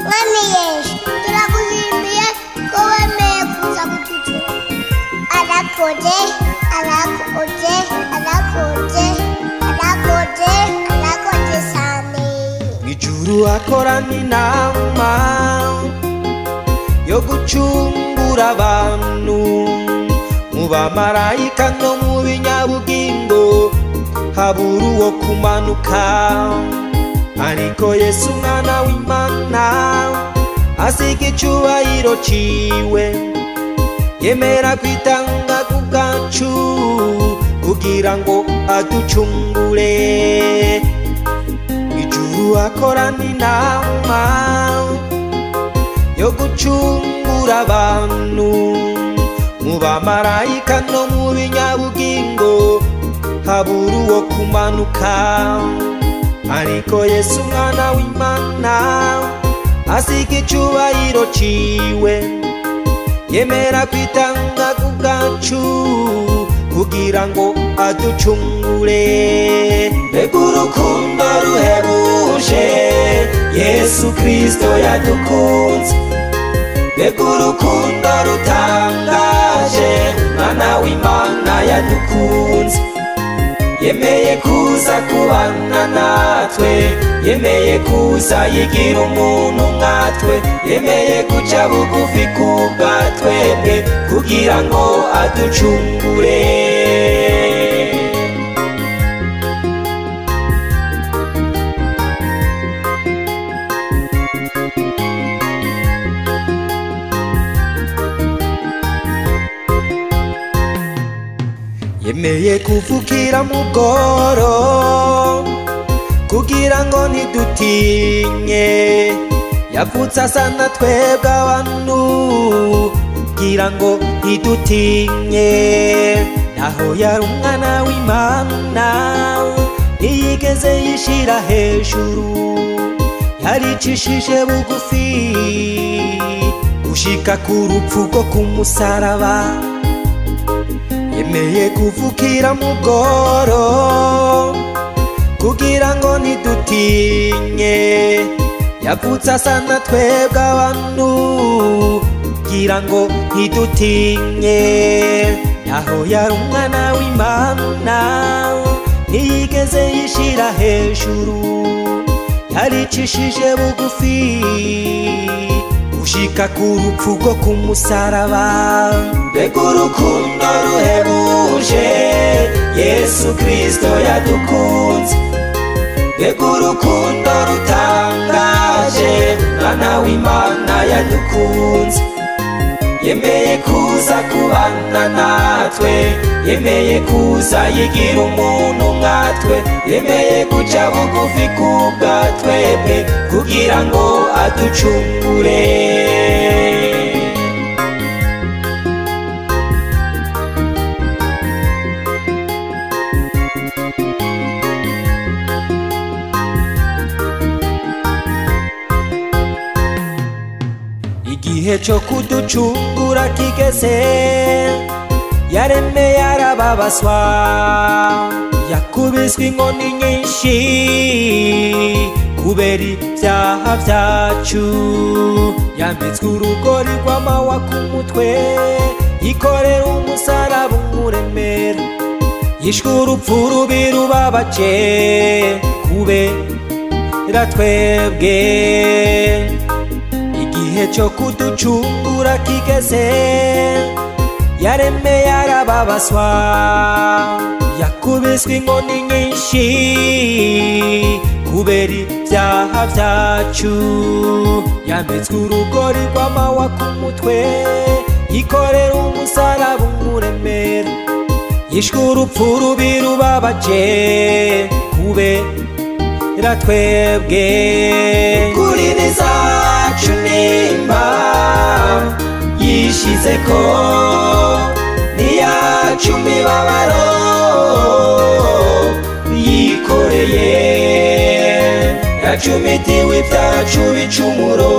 Mwami Yesu, turagushimiye ko wemeye kuza kuducungura. Arakoze, arakoze, arakoze, arakoze, arakoze cyane. Ijuru akorana inama yo gucungura abantu, mu bamarayika no mu binyabugingo habura uwo kumanuka. Ariko Yesu umwana w'Imana asiga icubahiro ciwe, yemera kwitanga ku bwacu kugira ngo aducungure. Ijuru akorana inama yo gucungura abantu, mu bamarayika no mu binyabugingo habura uwo kumanuka. Ariko Yesu umwana w'Imana asiga icubahiro ciwe, yemera kwitanga ku bwacu kugira ngo aducungure. Mbega urukundo ruhebuje Yesu Kristo yadukunze, mbega urukundo rutangaje Mwana w'Imana yadukunze. Yemeye kuza kubana natwe, yemeye kuza yigira umuntu nkatwe, yemeye guca bugufi kubwa twebwe kugira ngo aducungure. Yemeye kuvukira mu bworo kugira ngo ntidutinye, yavutse asa na twebwe abantu kugira ngo ntidutinye. Naho yari umwana w'Imana ntiyigeze yishira hejuru, yaricishije bugufi gushika ku rupfu rwo ku musaraba. Yemeye kuvukira mu bworo kugira ngo ntidutinye, yavutse asa na twebwe abantu kugira ngo ntidutinye. Naho yari umwana w'Imana ntiyigeze yishira hejuru, yaricishije bugufi gushika ku rupfu rwo ku musaraba. Mbega urukundo ruhebuje Yesu Kristo yadukunze, mbega urukundo rutangaje Mwana w'Imana yadukunze. Yemeye kuza kubana natwe, yemeye kuza yigira umuntu nkatwe, yemeye guca bugufi kubwa twebwe kugira ngo aducungure. Igihe cyo kuducungura kigeze, yaremeye arababazwa, yakubiswe inkoni nyinshi kubera ibyaha byacu, yambitswe urugori rw'amahwa ku mutwe, yikorera umusaraba umuremera, yishwe urupfu rubi rubabaje kubera twebwe. Igihe cyo kuducungura kigeze, yaremeye arababazwa, yakubiswe inkoni nyinshi kubera ibyaha byacu, yambitswe urugori rw'amahwa ku mutwe, yikorera umusaraba umuremera, yishwe urupfu rubi rubabaje kubera twebwe. Ukuri ni zacu nimba yishizeko, niyacu mibabaro yikoreye, yacumitiwe ibyacu bicumuro,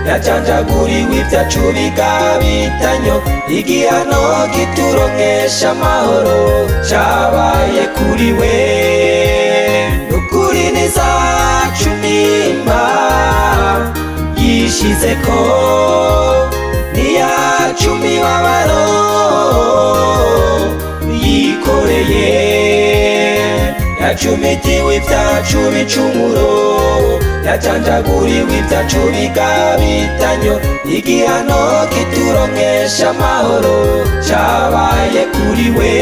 yacanjaguriwe ibyacu bigabitanyo, igihano gituronkesha amahoro cabaye kuri we. Nukuri ni zacu nimba Yishizeko niyacu imibabaro yikoreye, yacumitiwe ibyacu bicumuro, yacanjaguriwe ibyacu bigabitanyo. Igihano kituronkesha amahoro cabaye kuri we.